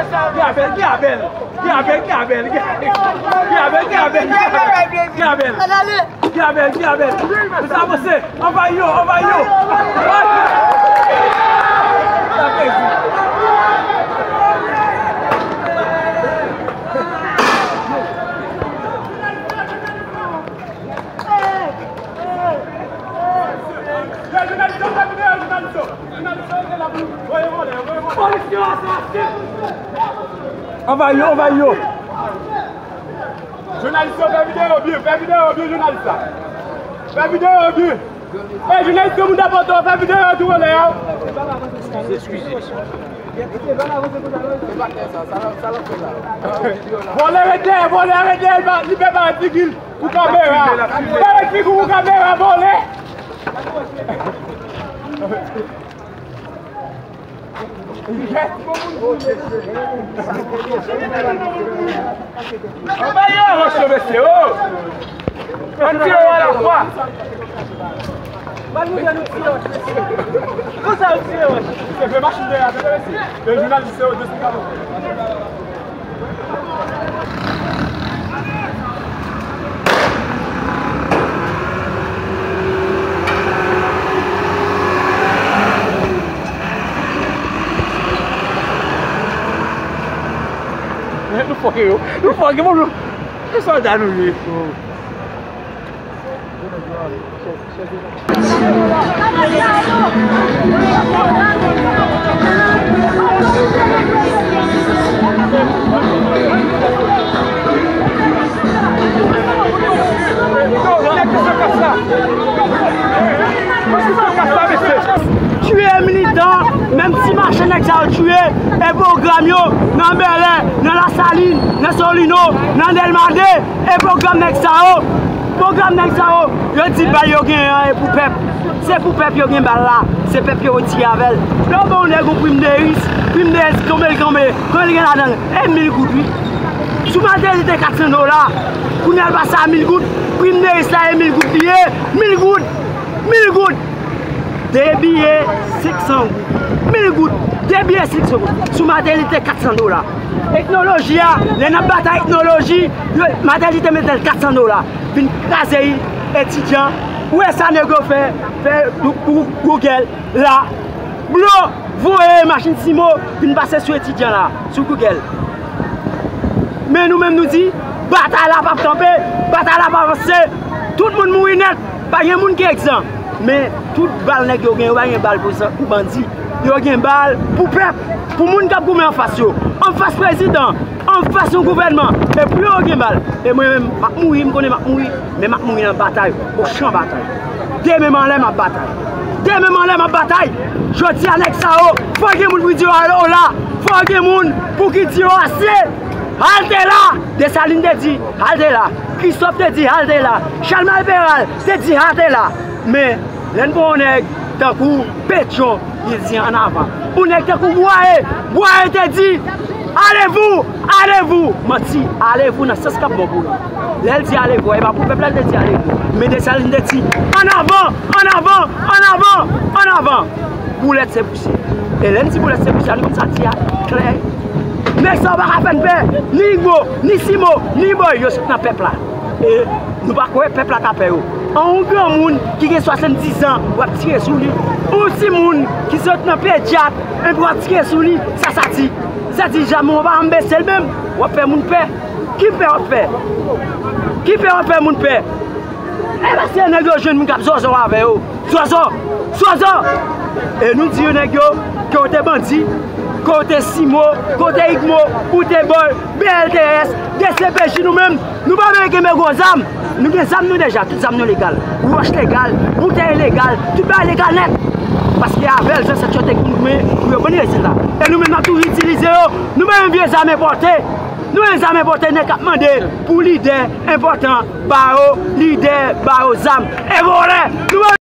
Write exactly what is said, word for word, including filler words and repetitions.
Ki apèl, ki apèl, ki apèl, ki apèl, ki apèl, ki apèl, ki apèl, ki apèl, ki apèl. Mesye, avanse, anvayi yo, anvayi yo. Anvayi yo, anvayi yo. Jounalis yo, fè videyo byen, fè videyo byen, jounalis la. Fè videyo byen. Ey, jounalis yo, moun dapò to, fè videyo tou, vòlè a. Eskize, eskize. Vòlè, rete, vòlè, rete, li pa, li pè pa figi l pou kamera. Pè figi l pou kamera, vòlè. Anvayi yo, mesye, o! Ann tire yo alafwa. Konsa yo tire yo. Se vre machin dèyè a, mesye. Le jounalis se yo, de sou kavan. Nou fòke yo. Nou fòke, bon, nou. Se sòlda nou ye. Tiye militan, menm ti machann nèg sa yo tiye, e pwogram yo nan Bèlè, nan Lasalin, nan Solino, nan Dèlma de, e pwogram nèg sa yo. Pwogram nèg sa yo, yo di bal yo genyen an e pou pèp. Se pou pèp yo gen bal la, se pèp yo retire avè l. Lè w ban yon nèg yon prim de ris, prim de ris, konbyen l, konbyen, konbyen l gen ladan l? E mil goud, wi. Sou Martelly te kat san dola, kounye a l pase a mil goud, prim de ris la e mil goud li ye, mil goud, mil goud. De biyè senk san goud. Mil goud. De biyè senk san goud. Sou Martelly te kat san dola. Etnoloji a, lè n ap batay etnoloji, yo, Martelly te mete l kat san dola. Vin kraze etidyan. Ou wè sa nèg yo fè, fè pou Google la. Blo voye machin Simo vin pase sou etidyan la, sou Google. Men nou menm nou di, batay la p ap kanpe, batay la p ap avanse. Tout moun mouri nèt. Pa gen moun ki egzan. Men tout bal nèg yo gen, yo pa gen bal pou zan-, pou bandi. Yo gen bal pou pèp, pou moun k ap goumen anfas yo. Anfas prezidan, anfas yon gouvènman. E pou yo gen bal. E mwen menm, m ap mouri, m konnen m ap mouri. Men m ap mouri nan batay, o chan batay. Demen m anlè m ap batay. Demen m anlè m ap batay. Jodi a nèg sa yo, fò gen moun pou di yo alo la. Fò gen moun pou ki di yo ase. Halte la! Desalin te di, halte la. Kristòf te di, halte la. Chalmay Peral te di, halte la. Men, lè n pran yon nèg tankou Petyon, li di, ann avan. Yon nèg tankou Bwaye, Bwaye te di, allez-vous, allez-vous. Manti, allez-vous nan sans k ap bon pou li. Lè l di allez-vous, e pa pou pèp la l te di allez-vous. Men Desalin te di, ann avan, ann avan, ann avan, ann avan. Boulèt se pou se. E lè n di boulèt se pou se, nou konn sa di a klè. Nèg sa yo pa ka fè n pè. Ni Igbo, ni Simo, ni Bòy, yo sot nan pèp la. E nou pa kwè pèp la ta pè yo. An yon granmoun ki gen swasanndiz an, w ap tire sou li. Yon timoun ki sot nan pedyat, epi w ap tire sou li. Sa sa di? Sa di jamè w pa janm bese l menm. W ap fè moun pè. Ki pè w ap fè? Ki pè w ap fè moun pè? E paske nèg yo jwenn moun k ap zòzò avè yo. Zòzò! Zòzò! E nou di yo nèg yo, ke w te bandi, ke w te Simo, ke w te Igmo, ou te Bòy, B L T S, D C P J nou menm, nou pa vle kenbe gwo zam. Nou gen zam nou deja, tout zam nou legal. Wòch legal, boutèy legal, tout bagay legal nèt. Paske avè l, zansèt yo te goumen pou yo jwenn rezilta. E nou menm n ap toujou itilize yo, nou pa yon vye zam enpòte. Nou yon zam enpòte nèg k ap mande pou lidè enpòtan ba yo lidè, ba yo zam. E vòlè! Nou